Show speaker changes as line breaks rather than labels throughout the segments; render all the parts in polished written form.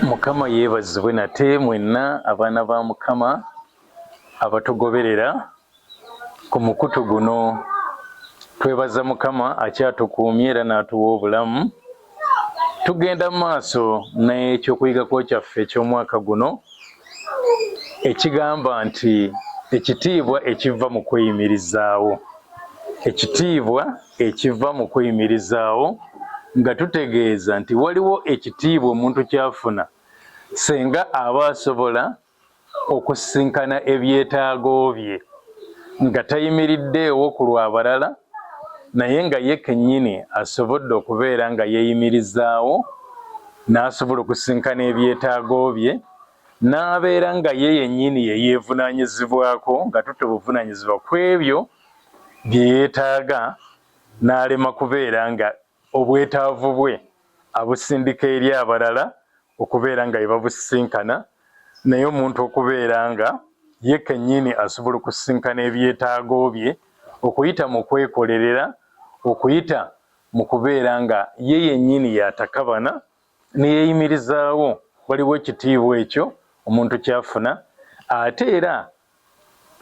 Mukama yeebazibwe nate mwenna abaana ba Mukama abatugoberera ku mukutu guno. Twebaza Mukama akyatukuumye era n'atuwa obulamu. Tugenda mu maaso n'ekyokuyigako kyaffe eky'omwaka guno ekigamba nti ekitiibwa ekiva mu kweyimirizaawo. Ekitiibwa ekiva mu kweyimirizaawo nga tutegeeza nti waliwo ekitiibwa omuntu ky'afuna senga aba asobola okusisinkana ebyetaago bye nga tayimiriddeewo ku lwa balala naye nga ye kennyini asobodde okubeera nga yeeyimirizaawo n'asobola okusisinkana ebyetaago bye n'abeera nga ye yennyini ye yeevunaanyizibwako nga tutte obuvunaanyizibwa ku ebyo bye yeetaaga n'alema kubeera nga obwetaavu bwe abusindika eri abalala okubeera nga bebabusisinkana naye omuntu okubeera nga ye kennyini asobola okusisinkana ebyetaago bye okuyita mu kwekolerera, okuyita mu kubeera nga ye yennyini y'atakabana ne yeeyimirizaawo. Waliwo ekitiibwa ekyo omuntu ky'afuna ate era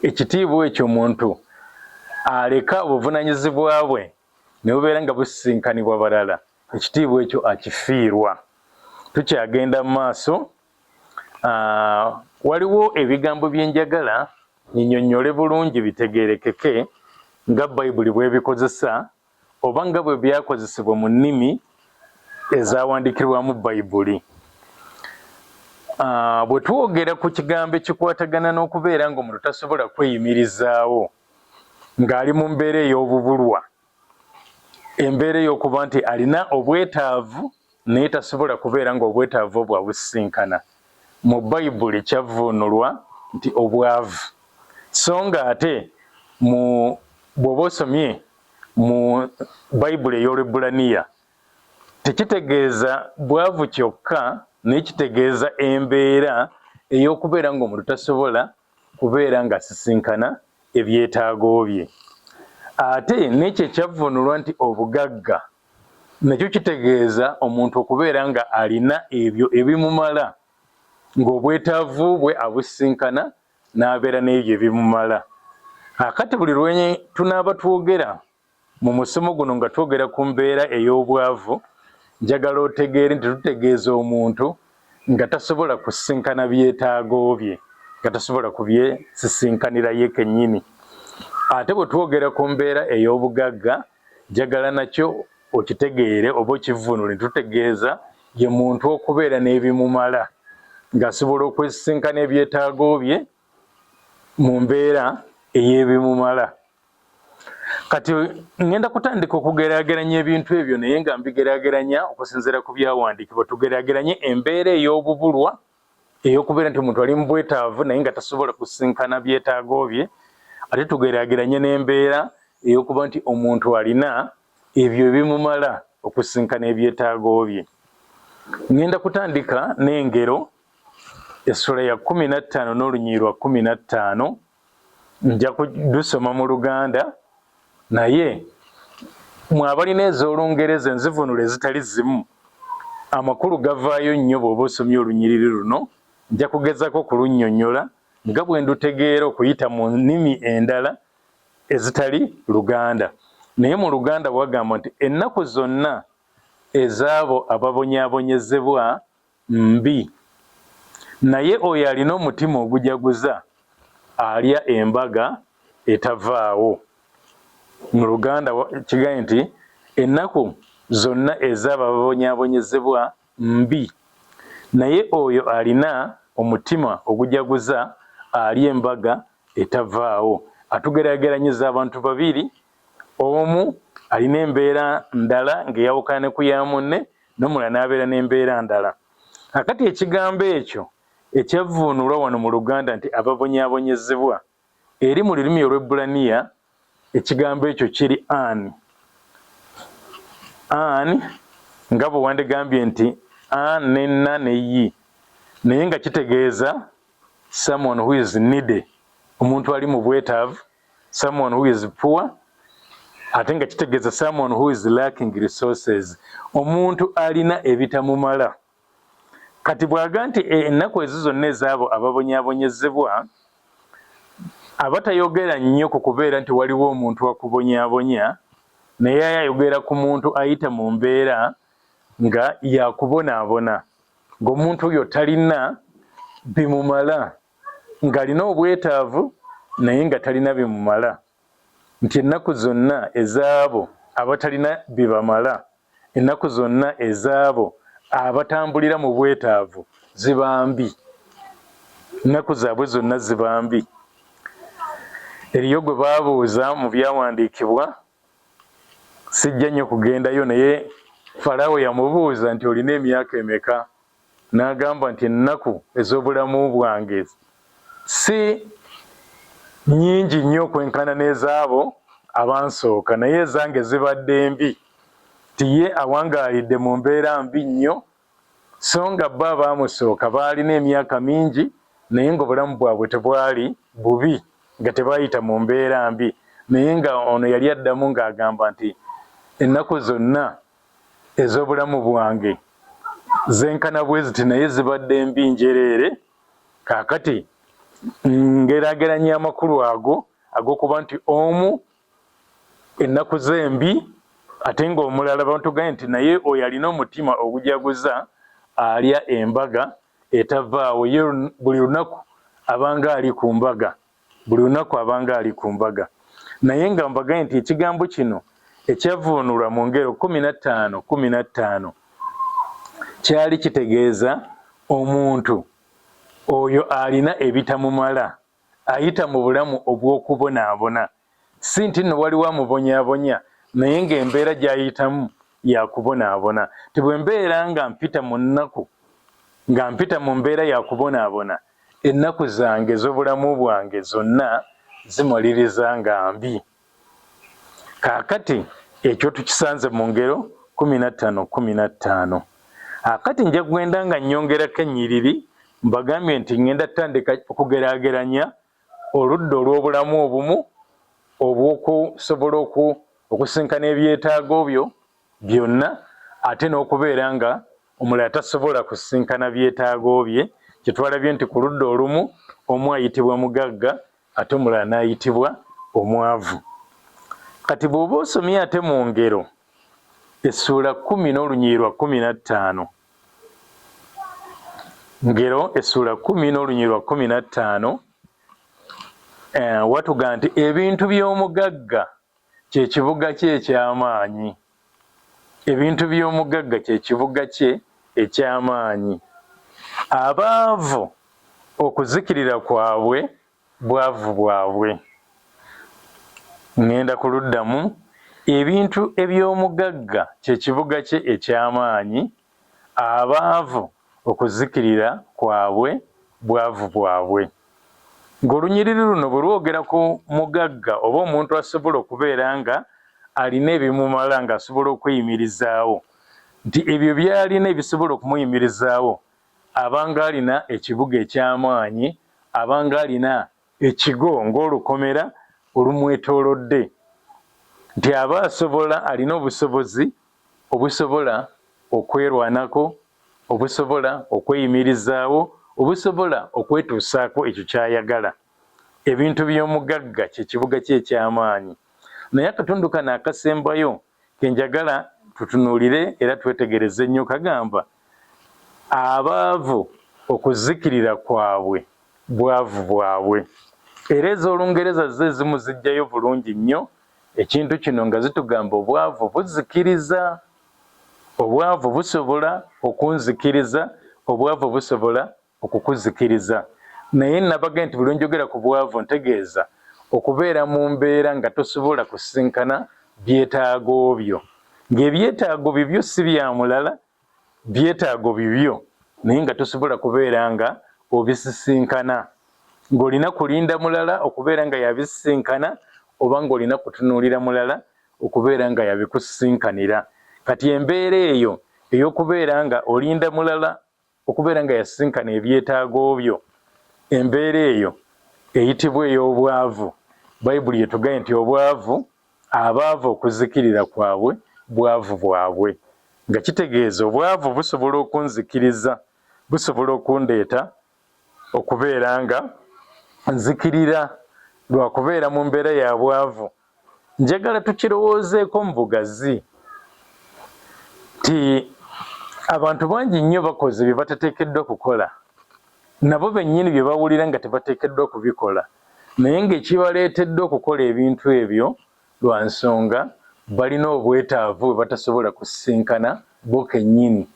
ekitiibwa ekyo omuntu aleka obuvunaanyizibwa bwe ne bubeera nga busisinkanibwa balala, ekitiibwa ekyo akifiirwa. Tukyagenda mu maaso, waliwo ebigambo bye njagala nyinyonnyole bulungi bitegeerekeke nga Bayibuli bw'ebikozesa oba nga bwe byakozesebwa mu nnimi ezawandiikirwamu Bayibuli. Bwe twogera ku kigambo ekikwatagana n'okubeera ng'omuntu tasobola kweyimirizaawo ng'ali mu mbeera ey'obubulwa, embeera ey'okuba nti alina obwetaavu naye tasobola kubeera ng'obwetaavu obwo abusisinkana, mu Bayibuli kyavvuunulwa nti obwavu. So ng'ate mu bw'oba osomye mu Bayibuli ey'Olwebbulaniya tekitegeeza bwavu kyokka naye kitegeeza embeera ey'okubeera ng'omuntu tasobola kubeera ng'asisinkana ebyetaago bye. Ate n'ekyo ekyavvuunulwa nti obugagga nakyo kitegeeza omuntu okubeera nga alina ebyo ebimumala ng'obwetaavu bwe abusisinkana n'abeera n'ebyo ebimumala. Kaakati buli lwe tunaaba twogera Mu musomo guno nga twogera ku mbeera ey'obwavu, njagala otegeere nti tutegeeza omuntu nga tasobola kusisinkana byetaago bye, nga tasobola kubyesisinkanira ye kennyini. Ate bwe twogera ku mbeera ey'obugagga, njagala nakyo okitegeere oba okivvuunule nti tutegeeza ye muntu okubeera n'ebimumala, ng'asobola okwesisinkana ebyetaago bye mu mbeera ey'ebimumala. Kati ŋŋenda kutandika okugeraageranya ebintu ebyo naye nga mbigeraageranya okusinziira ku byawandiikibwa. Tugeraageranye embeera ey'obubulwa ey'okubeera nti omuntu ali mu bwetaavu naye nga tasobola kusisinkana byetaago bye, ate tugeraageranye n'embeera ey'okuba nti omuntu alina ebyo ebimumala okusisinkana ebyetaago bye. Ŋŋenda kutandika n'Engero essula ya 15 n'olunyiriri lwa 15. Nja kudusoma mu Luganda naye mwe abalina ez'Olungereza enzivunula ezitali zimu amakulu gavaayo nnyo bw'oba osomye olunyiriri luno. Nja kugezaako okulunnyonnyola nga bwe ndutegeera okuyita mu nnimi endala ezitali Luganda. Naye mu Luganda wagamba nti ennaku zonna ez'abo ababonyaabonyezebwa mbi, naye oyo alina omutima ogujaguza alya embaga etavaawo. Mu Luganda kigambye nti ennaku zonna ez'abo ababonyaabonyezebwa mbi, naye oyo alina omutima ogujaguza alya embaga etavaawo. Atugeraageranyiza abantu babiri, omu alina embeera ndala ng'eyawukana ne ku ya munne, n'omulala n'abeera n'embeera ndala. Kakati ekigambo ekyo ekyavvuunulwa wano mu Luganda nti ababonyaabonyezebwa, eri mu lulimi Olwebbulaniya ekigambo ekyo kiri an. An nga bwe wandigambye nti a ne na ne yi, naye nga kitegeeza someone who is needy, omuntu ali mu bwetaavu, someone who is poor, ate nga kitegeeza someone who is lacking resources, omuntu alina ebitamumala. Kati bw'aga nti ennaku ezo zonna ezaabo ababonyaabonyezebwa, aba tayogera nnyo ku kubeera nti waliwo omuntu akubonyaabonya, naye ayogera ku muntu ayita mu mbeera nga yakubonaabona, ng'omuntu oyo talina bimumala, ng'alina obwetaavu naye nga talina bimumala, nti ennaku zonna ezaabo abatalina bibamala, ennaku zonna ezaabo abatambulira mu bwetaavu ziba mbi, ennaku zaabwe zonna ziba mbi. Eriyo gwe baabuuza mu byawandiikibwa, sijja nnyo kugendayo, naye Falaawo yamubuuza nti olina emyaka emeka? N'agamba nti ennaku ez'obulamu bwange si nnyingi nnyo okwenkana n'ezaabo abansooka, naye ezange zibadde mbi. Nti ye awangaalidde mu mbeera mbi nnyo, so nga bo abaamusooka baalina emyaka mingi naye ng'obulamu bwabwe tebwali bubi, nga tebaayita mu mbeera mbi. Naye nga ono yali addamu ng'agamba nti ennaku zonna ez'obulamu bwange zenkana bwe ziti, naye zibadde mbi njereere. Kaakati ngeraageranya amakulu ago ag'okuba nti omu ennaku ze mbi, ate ng'omulala batugaye nti naye oyo alina omutima ogujaguza alya embaga etavaawo, ye buli lunaku abanga ali ku mbaga, buli lunaku abanga ali ku mbaga. Naye nga mbagaye nti ekigambo kino ekyavvuunulwa mu Ngero 15:15 kyali kitegeeza omuntu oyo alina ebitamumala, ayita mu bulamu obw'okubonaabona. Si nti nno waliwo amubonyaabonya, naye ng'embeera gy'ayitamu ya kubonaabona. Ti bwe mbeera nga mpita mu nnaku, nga mpita mu mbeera ya kubonaabona, ennaku zange ez'obulamu bwange zonna zimaliriza nga mbi. Kaakati ekyo tukisanze mu Ngero 15:15. Akati nja kugenda nga nnyongerako ennyiriri. Mbagambye nti ŋŋenda tutandika okugeraageranya oludda olw'obulamu obumu obw'okusobola okusinkana ebyetaago byo byonna, ate n'okubeera nga omulala tasobola kusisinkana byetaago bye. Kyetwalabye nti ku ludda olumu omu ayitibwa mugagga ate omulala n'ayitibwa omwavu. Kati bw'oba osomye ate mu Ngero essuula 10 n'olunyiriri lwa 15, Ngero essuula 10 n'olunyiriri lwa 15, watuga nti ebintu by'omugagga kye kibuga kye eky'amaanyi. Ebintu by'omugagga kye kibuga kye eky'amaanyi. Abaavu okuzikirira kwabwe bwavu bwabwe. Ŋŋenda kuluddamu, ebintu eby'omugagga kye kibuga kye eky'amaanyi, abaavu okuzikirira kwabwe bwavu bwabwe. Ng'olunyiriri luno bwe lwogera ku mugagga oba omuntu asobola okubeera nga alina ebimumala, ng'asobola okweyimirizaawo, nti ebyo by'alina ebisobola okumuyimirizaawo, abanga alina ekibuga eky'amaanyi, abanga alina ekigo ng'olukomera olumwetoolodde, nti aba asobola, alina obusobozi obusobola okwerwanako, obusobola okweyimirizaawo, obusobola okwetuusaako ekyo ky'ayagala. Ebintu by'omugagga kye kibuga kye eky'amaanyi. Naye akatundu kano akasembayo ke njagala tutunuulire era twetegereze nnyo kagamba, abaavu okuzikirira kwabwe bwavu bwabwe. Era ez'Olungereza zo ezimu zijjayo bulungi nnyo ekintu kino nga zitugamba obwavu buzikiriza, obwavu busobola okunzikiriza, obwavu busobola okukuzikiriza. Naye nabagambye nti buli lwe njogera ku bwavu ntegeeza okubeera mu mbeera nga tosobola kusisinkana byetaago byo, ng'ebyetaago bibyo si bya mulala, byetaago bibyo naye nga tosobola kubeera nga obisisinkana, ng'olina kulinda mulala okubeera nga yabisisinkana oba ng'olina kutunuulira mulala okubeera nga yabikusisinkanira. Kati embeera eyo ey'okubeera nga olinda mulala okubeera nga yasisinkana ebyetaago byo, embeera eyo eyitibwa ey'obwavu. Bayibuli etugambye nti obwavu, abaavu okuzikirira kwabwe bwavu bwabwe, nga kitegeeza obwavu busobola okunzikiriza, busobola okundeeta okubeera nga nzikirira lwa kubeera mu mbeera ya bwavu. Njagala tukirowoozeeko mu bugazi nti abantu bangi nnyo bakoze bye batateekeddwa kukola, nabo bennyini bye bawulira nga tebateekeddwa kubikola, naye ng'ekibaleetedde okukola ebintu ebyo lwa nsonga balina obwetaavu bwe batasobola kusisinkana bo kennyini,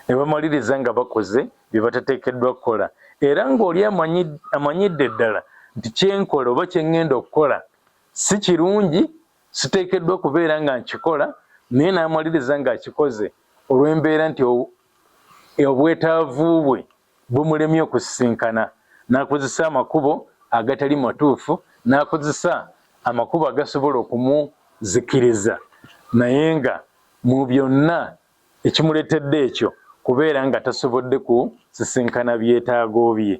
ne bamaliriza nga bakoze bye batateekeddwa kukola, era ng'oli amanyidde ddala nti kye nkola oba kye ŋŋenda okukola si kirungi, siteekeddwa kubeera nga nkikola, naye n'amaliriza ng'akikoze olw'embeera nti obwetaavu bwe bumulemye okusisinkana, n'akozesa amakubo agatali matuufu, n'akozesa amakubo agasobola okumuzikiriza, naye nga mu byonna Ekimuleetedde ekyo kubeera nga tasobodde kusisinkana byetaago bye.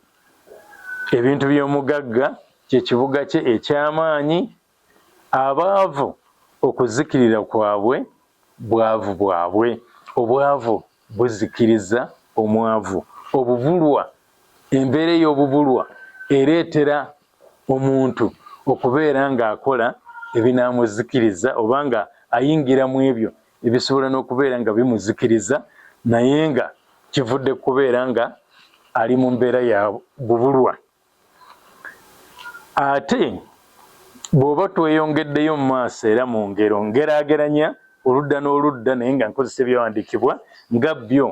Ebintu by'omugagga kye kibuga kye eky'amaanyi, abaavu okuzikirira kwabwe bwavu bwabwe. Obwavu buzikiriza omwavu. Obubulwa, embeera ey'obubulwa ereetera omuntu okubeera ng'akola ebinaamuzikiriza oba nga ayingira mu ebyo ebisobola n'okubeera nga bimuzikiriza naye nga kivudde kubeera nga ali mu mbeera ya bubulwa. Ate bw'oba tweyongeddeyo mu maaso era mu ngero ngeraageranya oludda n'oludda naye nga nkozesa ebyawandiikibwa nga byo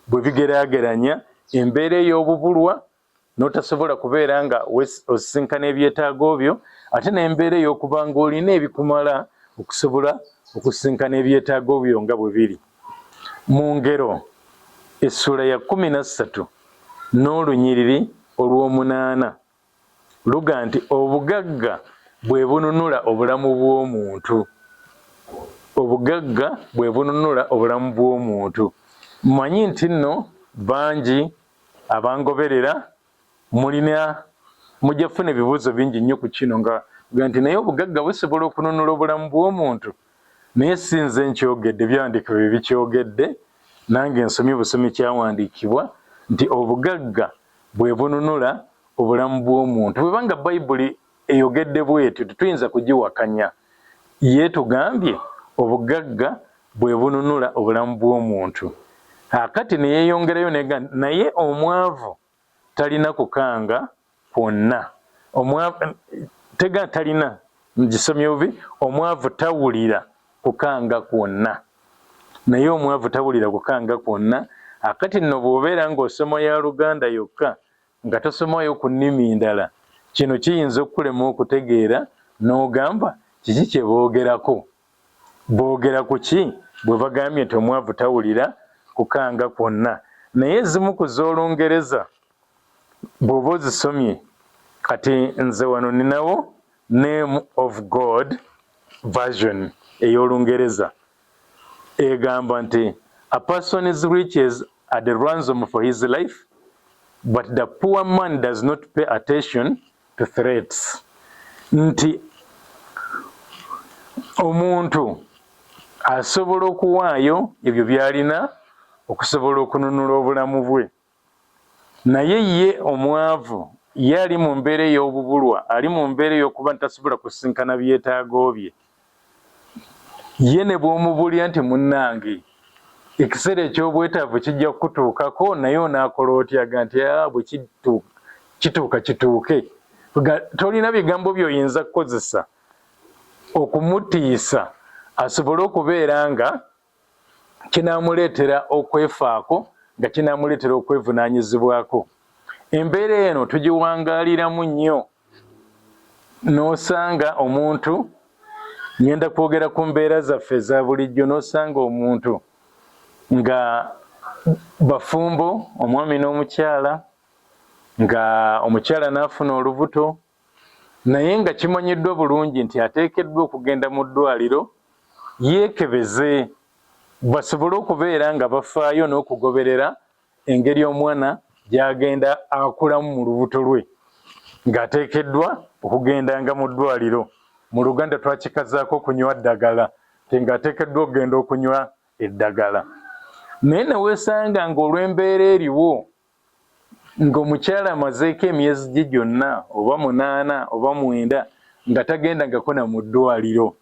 bwe bigeraageranya embeera ey'obubulwa n'otasobola kubeera nga osisinkana ebyetaago byo ate n'embeera ey'okuba ng'olina ebikumala okusobola okusisinkana ebyetaago byo nga bwe biri. Mu Ngero essuula ya 13 n'olunyiriri olw'omunaana luga nti obugagga bwe bununula obulamu bw'omuntu. Obugagga bwe bununula obulamu bw'omuntu. Mmanyi nti nno bangi abangoberera mulina mujja kufuna ebibuuzo bingi nnyo ku kino nga nti naye obugagga busobola okununula obulamu bw'omuntu naye si nze nkyogedde byawandiikibwa bye bikyogedde nange nsomye busomi kyawandiikibwa nti obugagga bwe bununula obulamu bw'omuntu bweba nga bayibuli eyogedde bwetyo tetuyinza kugiwakanya yeetugambye obugagga bwe bununula obulamu bw'omuntu. Akati ne yeeyongerayo nega naye omwavu talina kukanga kwonna. Omwavu tega talina ngisomye bubi, omwavu tawulira kukanga kwonna. Naye omwavu tawulira kukanga kwonna. Akati nno bw'obeera ng'osoma ya Luganda yokka nga tosomayo ku nnimi ndala, kino kiyinza okukulema okutegeera n'ogamba kiki kye boogerako. Boogera ku ki bwe bagambye nti omwavu tawulira kukanga kwonna? Naye ezimu ku z'Olungereza bw'oba ozisomye, kati nze wano ninawo Name of God Version ey'Olungereza egamba nti a person's riches are the ransom for his life but the poor man does not pay attention to threats nti omuntu asobola okuwaayo ebyo by'alina okusobola okununula obulamu bwe naye ye omwavu ye ali mu mbeera ey'obubulwa ali mu mbeera ey'okuba nti tasobola kusisinkana byetaago bye Ye ne bw'omubuulira nti munnange ekiseera eky'obwetaavu kijja kukutuukako naye onaakola otya? Aga nti ah, bwe kituuka kituuke. Tolina bigambo by'oyinza kukozesa okumutiisa asobole okubeera nga kinaamuleetera okwefaako, nga kinaamuleetera okwevunaanyizibwako. Embeera eno tugiwangaaliramu nnyo n'osanga omuntu, ngenda kwogera ku mbeera zaffe eza bulijjo, n'osanga omuntu nga bafumbo, omwami n'omukyala, nga omukyala n'afuna olubuto, naye nga kimanyiddwa bulungi nti ateekeddwa okugenda mu ddwaliro yeekebeze basobole okubeera nga bafaayo n'okugoberera engeri omwana gy'agenda akulamu mu lubuto lwe, ng'ateekeddwa okugendanga mu ddwaliro. Mu Luganda twakikazaako okunywa ddagala, nti ng'ateekeddwa okugenda okunywa eddagala. Naye ne weesanga ng'olw'embeera eriwo ng'omukyala amazeeko emyezi gye gyonna oba 8 oba 9 nga tagendangako na mu ddwaliro.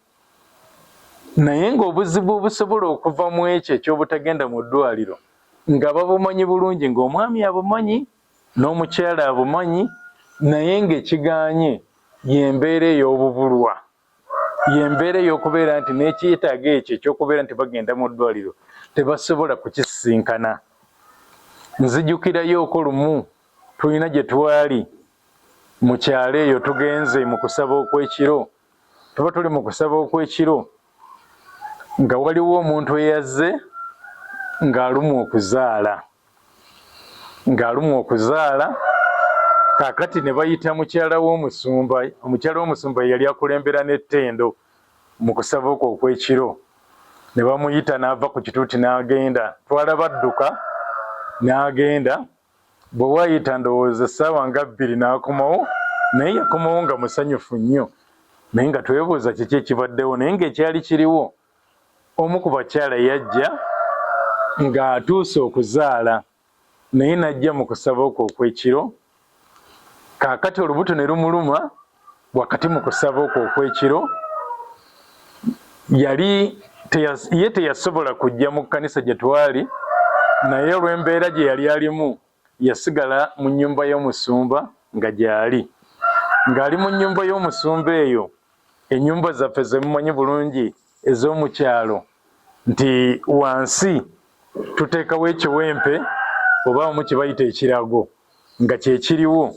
Naye ng'obuzibu obusobola okuva mu ekyo eky'obutagenda mu ddwaliro nga babumanyi bulungi, ng'omwami abumanyi n'omukyala abumanyi, naye ng'ekigaanye y'embeera ey'obubulwa, y'embeera ey'okubeera nti n'ekyetaago ekyo eky'okubeera nti bagenda mu ddwaliro tebasobola kukisisinkana. Nzijukirayooko lumu tulina gye twali mu kyalo eyo tugenze mu kusaba okw'ekiro, tuba tuli mu kusaba okw'ekiro nga waliwo omuntu eyazze ng'alumwa okuzaala, ng'alumwa okuzaala. Kaakati ne bayita mukyala w'omusumba, omukyala w'omusumba yali akulembera n'ettendo mu kusaba okwo okw'ekiro, ne bamuyita n'ava ku kituuti n'agenda, twalaba adduka n'agenda. Bwe waayita ndowooza essaawa nga 2 n'akomawo, naye yakomawo nga musanyufu nnyo, naye nga twebuuza kiki ekibaddewo. Naye ng'ekyali kiriwo, omu ku bakyala yajja ng'atuuse okuzaala, naye n'ajja mu kusaba okwo okw'ekiro. Kaakati olubuto ne lumuluma wakati mu kusaba okwo okw'ekiro. Yali ye teyasobola kujja mu kkanisa gye twali, naye olw'embeera gye yali alimu yasigala mu nnyumba y'omusumba nga gy'ali. Ng'ali mu nnyumba y'omusumba eyo, ennyumba zaffe ze mumanyi bulungi ez'omu kyalo, nti wansi tuteekawo ekiwempe oba awamu kye bayita ekirago nga kye kiriwo,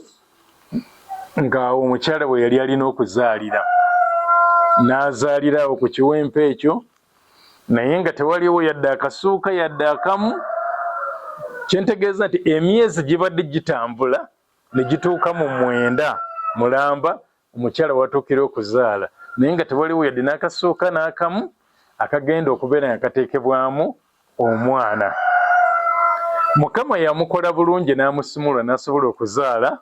ng'awo omukyala we yali alina okuzaalira, n'azaalira awo ku kiwempe ekyo, naye nga tewaliwo yadde akasuuka yadde akamu. Kye ntegeeza nti emyezi gibadde gitambula ne gituuka mu 9 mulamba omukyala watuukira okuzaala, naye nga tewaliwo yadde n'akasuuka n'akamu akagenda okubeera nga kateekebwamu omwana. Mukama yamukola bulungi n'amusumulula n'asobola okuzaala,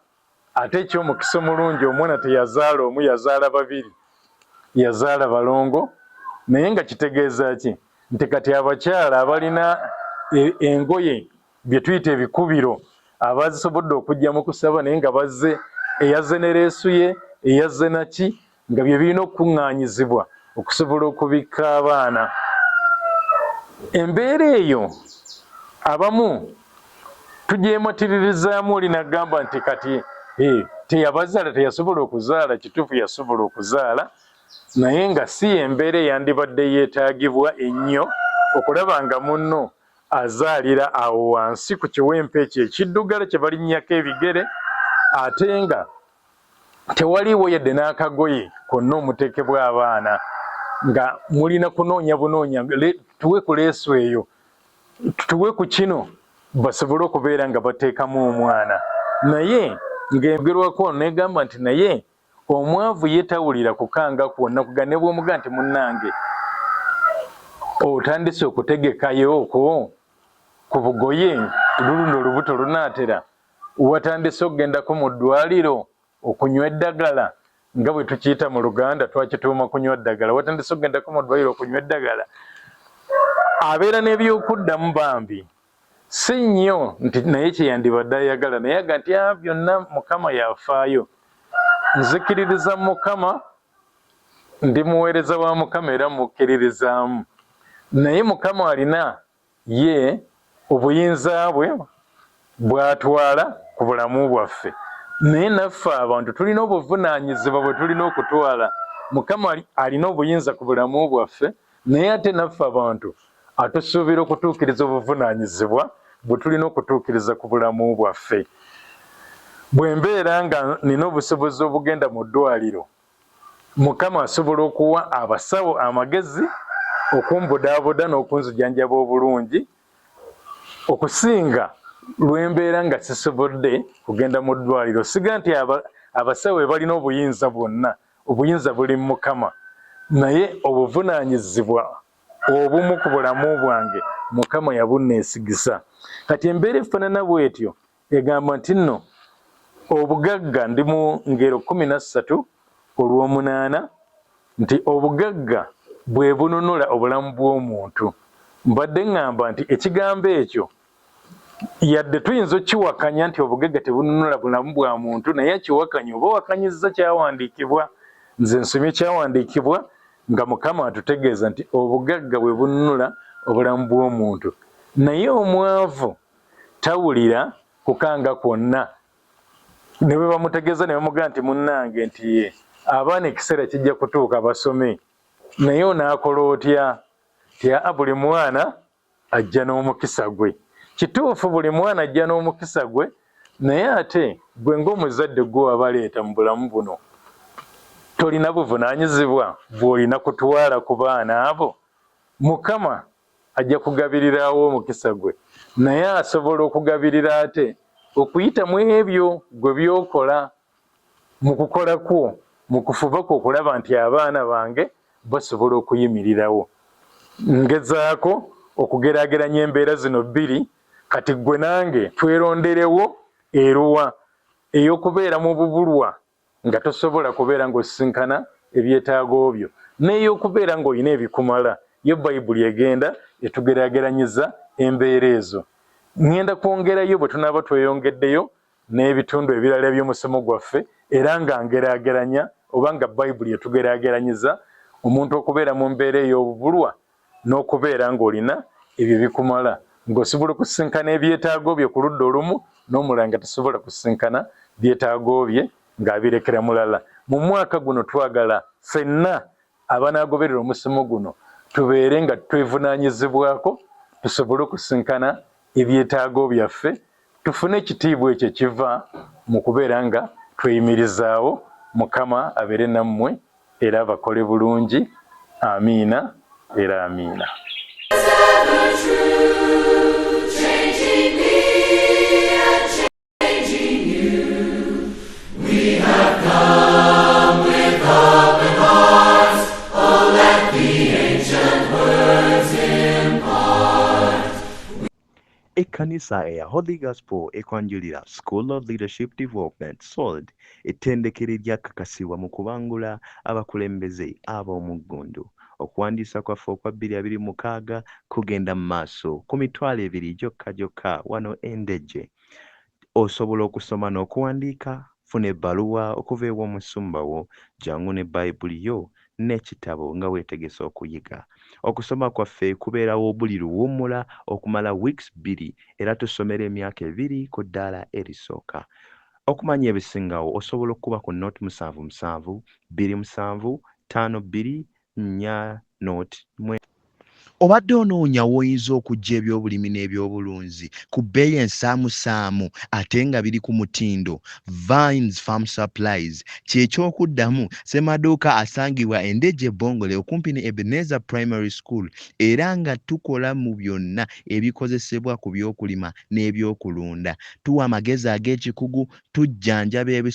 ate eky'omukisa omulungi omwana teyazaala omu, yazaala babiri, yazaala balongo. Naye nga kitegeeza ki? Nti kati abakyala abalina engoye bye tuyita ebikubiro abazisobodde okujja mu kusaba, naye nga bazze eyazze ne leesu ye, eyazze naki, nga bye birina okukuŋŋaanyizibwa okusobola okubikka abaana. Embeera eyo abamu tugyematiririzzaamu, oli n'agamba nti kati teyabazaala, teyasobola okuzaala. Kituufu yasobola okuzaala, naye nga si y'embeera eyandibadde yeetaagibwa ennyo okulaba nga munno azaalira awo wansi ku kiwempe ekyo ekiddugala kye balinnyako ebigere, ate nga tewaliiwo yadde n'akagoye konna omuteekebwa abaana, nga mulina kunoonya bunoonya, tuwe ku leesu eyo, tuwe ku kino, basobole okubeera nga bateekamu omwana. Naye ng'eyogerwako negamba nti naye omwavu ye tawulira kukanga kwonna, kuga ne bw'omuga nti munnange otandise okutegekayo okwo ku bugoye, luluno olubuto lunaatera, watandise okugendako mu ddwaliro okunywa eddagala, nga bwe tukiyita mu Luganda twakituuma kunywa ddagala, watandise okugendako mu ddwaliro okunywa eddagala, abeera n'ebyokuddamu bambi si nnyo nti naye kye yandibadde ayagala, naye aga nti byonna Mukama yafaayo, nzikiririza mu Mukama, ndi muweereza wa Mukama era mukkiririzaamu, naye Mukama alina ye obuyinza bwe bw'atwala ku bulamu bwaffe. Naye naffe abantu tulina obuvunaanyizibwa bwe tulina okutwala. Mukama alina obuyinza ku bulamu bwaffe, naye ate naffe abantu atusuubira okutuukiriza obuvunaanyizibwa bwe tulina okutuukiriza ku bulamu bwaffe. Bwe mbeera nga nina obusobozi obugenda mu ddwaliro, Mukama asobola okuwa abasawo amagezi okumbudaabuda n'okunzijanjaba obulungi okusinga lwe mbeera nga sisobodde kugenda mu ddwaliro. Siga nti abasawo be balina obuyinza bwonna, obuyinza buli mu Mukama, naye obuvunaanyizibwa obumu ku bulamu bwange Mukama yabunneesigisa. Kati embeera efaanana bw'etyo egamba nti nno obugagga, ndi mu Ngero 13 olw'omunaana, nti obugagga bwe bununula obulamu bw'omuntu. Mbadde ŋŋamba nti ekigambo ekyo yadde tuyinza okukiwakanya nti obugagga tebununula bulamu bwa muntu, naye akiwakanya oba owakanyizza kyawandiikibwa. Nze nsomye kyawandiikibwa nga Mukama atutegeeza nti obugagga bwe bununula obulamu bw'omuntu, naye omwavu tawulira kukanga kwonna ne bwe bamutegeeza ne bamugamba nti munnange nti ye abaana ekiseera kijja kutuuka basome, naye onaakola otya? Nti aa, buli mwana ajja n'omukisa gwe. Kituufu, buli mwana ajja n'omukisa gwe, naye ate gwe ng'omuzadde gwe wabaleeta mu bulamu buno, tolina buvunaanyizibwa bw'olina kutwala ku baana abo? Mukama ajja kugabirirawo omukisa gwe, naye asobola okugabirira ate okuyita mu ebyo gwe by'okola mu kukola kwo, mu kufuba kwo okulaba nti abaana bange basobola okuyimirirawo. Ngezaako okugeraageranya embeera zino bbiri, kati ggwe nange tweronderewo eruwa, ey'okubeera mu bubulwa nga tosobola kubeera ng'osisinkana ebyetaago byo, n'ey'okubeera ng'olina ebikumala. Yo Bayibuli egenda etugeraageranyiza embeera ezo. Ŋŋenda kwongerayo bwe tunaaba tweyongeddeyo n'ebitundu ebirala eby'omusomo gwaffe, era nga ngeraageranya oba nga Bayibuli etugeraageranyiza omuntu okubeera mu mbeera ey'obubulwa n'okubeera ng'olina ebyo ebikumala, ng'osobola okusisinkana ebyetaago byo ku ludda olumu, n'omulala nga tasobola kusisinkana byetaago bye ng'abirekera mulala. Mu mwaka guno twagala ffenna abanaagoberera omusomo guno tubeere nga twevunaanyizibwako tusobole okusisinkana ebyetaago byaffe, tufune ekitiibwa ekyo ekiva mu kubeera nga tweyimirizaawo. Mukama abeere nammwe era abakole bulungi. Amiina era amiina.
Ekkanisa eya Holy Gospel ekwanjulira School of Leadership Development, SOLD, ettendekero eryakakasibwa mu kubangula abakulembeze ab'omuggundu. Okuwandiisa kwaffe okwa 2026 kugenda mu maaso ku 20,000 gyokka gyokka wano e Ndejje. Osobola okusoma n'okuwandiika? Funa ebbaluwa okuva ew'omusumba wo. Jangu ne Bayibuli yo n'ekitabo nga weetegese okuyiga. Okusoma kwaffe kubeerawo buli luwummula okumala weeks bbiri era tusomera emyaka ebiri ku ddaala erisooka. Okumanya ebisingawo osobola okukuba ku nought 77 27 52 4 nought 9.
Obadde onoonya w'oyinza okuggya ebyobulimi n'ebyobulunzi ku bbeeyi ensaamusaamu ate nga biri ku mutindo? Vines Farm Supplies kye ky'okuddamu. Ssemaduuka asangibwa e Ndejje Bongole okumpi ne Ebenezer Primary School era nga tukola mu byonna ebikozesebwa ku by'okulima n'ebyokulunda. Tuwa amagezi ag'ekikugu, tujjanjaba ebisolo.